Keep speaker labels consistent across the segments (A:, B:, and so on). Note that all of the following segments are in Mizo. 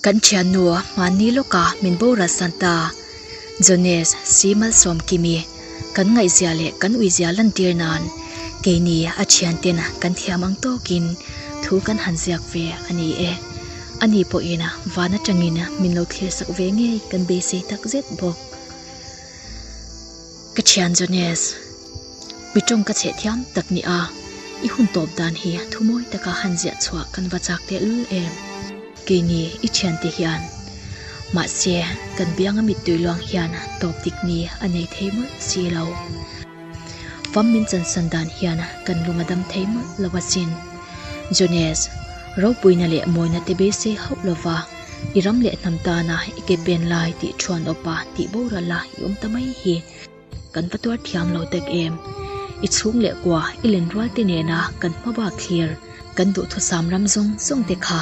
A: Kan thiannu hmanni lawka min boral san ta. Jones si Malsawmkimi kan ngaihzia leh kan uizia lantir nan keini a thianten kan thiam ang tawkin thu kan han ziak ve a ni e. Ani pawhin van atangin min lo thlir sak ve ngei kan beisei tak zet bawk. Ka thian Jones, mi tawng ka cheh thiam tak ni a, i hun tawp dan hi thu mawi taka han ziah chhuah kan va chak tehlul em? Keini i thiante hian. Mahse, kan bianga mittui luang hian tawp dik ni a nei thei mawlh si lo. Fam min chansan dan hian kan lung a dam thei mawlh lo asin. Jones, ropuina leh mawina te beisei hauh lova i ram leh hnam tana i ke pen lai tih thuan awpa tih boral a i awm ta mai hi kan va tuar thiam lo tak em. I chhung leh kua i len rual te nena kan hma bak thlir kan duhthusam ram zawng zawng te kha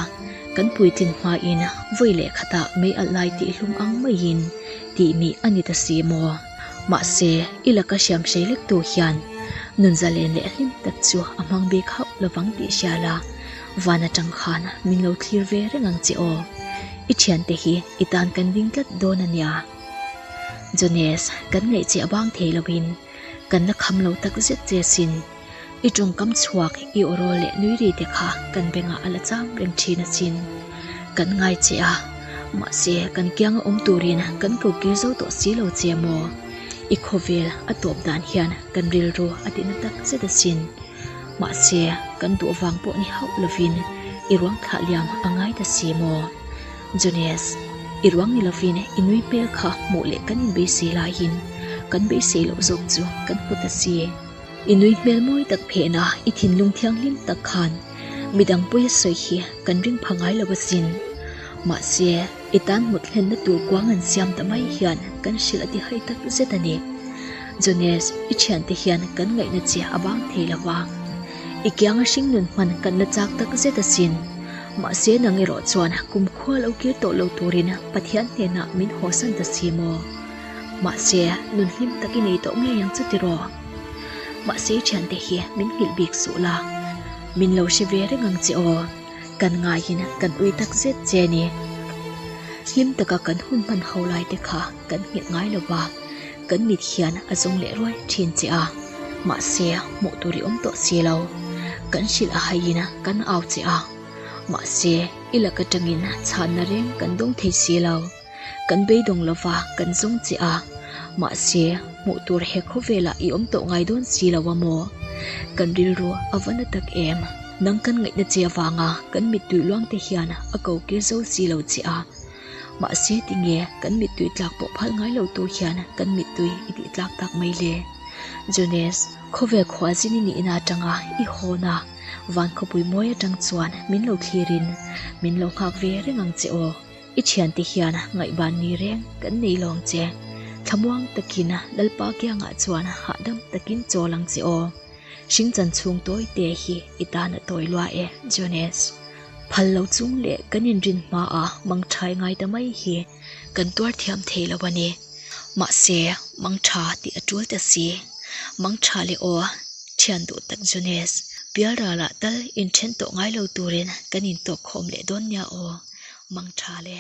A: kan puitlin hmain vawi leh khatah mei alh lai tih hlum ang maiin tih mih a ni ta si maw? Mahse, i laka hriam hrei lek tu hian nun zalen leh hlim tak chu a hmang bik hauh lovang tih hria la, van atang khan min lo thlir ve reng ang che aw. I thiante hi i tan kan ding tlat dawn a nia. Jones, kan ngaih che a bang thei loin kan la kham lo tak zet che sin. I tawngkam chhuak, i awrawl leh nui ri te kha kan bengah a la cham reng thin asin. Kan ngai che a, mahse kan kianga awm turin kan ko kir zo tawh si lo che maw? I khawvel a tawp dan hian kan rilru a tihna tak zet asin. Mahse kan duh vang pawh ni hauh lovin i ruang thlah liam a ngai ta si maw? Jones, i ruang ni lovin i nui hmel kha hmuh leh kan inbeisei laiin kan beisei loh zawk chu kan hmu ta si. I nui hmel mawi tak phehna i thinlung thianghlim tak khan midang pawi a sawi hi kan ring pha ngai lo asin. Mahse, i tan mut hlenna tur kuang an siam ta mai hian kan hrilh a ti hai tak zet a ni. Jones, i thiante hian kan ngaihna che a bang thei lo va. I kianga hringnun hman kan la chak tak zet asin. Mahse, nang erawh chuan kumkhua lo kir tawh lo turin Pathian hnenah min hawsan ta si maw? Mahse, nun hlim tak i nei tawh ngei ang chu tiraw? Mahse i thiante hi min nghilh bik suh la, min lo hre ve reng ang che aw. Kan ngaiin kan ui tak zet che ni. Hlim taka kan hun hman ho lai te kha kan nghilh ngai lo va, kan mit hian a zawng leh ruai thin che a. Mahse, hmuh tur i awm tawh si lo. Kan hrilh a haiin kan au che a. Mahse, i lak atangin chhanna reng kan dawng thei si lo. Kan beidawng lova kan zawng che a, mahse hmuh tur he khawvelah i awm tawh ngai dawn si lo a maw? Kan rilru a va na tak em? Nang kan ngaihna che avanga kan mittui luang te hian a ko kir zo si lo che a, mahse tinge kan mittui tlak pawh phal ngai lo tu hian kan mittui i tih tlak tak mai le? Jones, khawvel khua zin i nihna atanga i hawn a, van khawpui mawi atang chuan min lo thlirin min lo nghak ve reng ang che aw. I thiante hian ngaihban ni reng kan nei lawng che. Thlamuang takin Lalpa kiangah chuan hahdam takin chawl ang che aw. Hringchan chhung tawi te hi i tan a tawi lua e, Jones. Phal lo chung leh kan inrin hmaah mangthai ngai ta mai hi kan tuar thiam thei lo a ni. Mahse, mangtha tih a tul ta si. Mangtha leh aw, thian duh tak Jones. Pialralah tal inthen tawh ngai lo turin kan intawk khawm leh dawn nia aw. Mang tha le.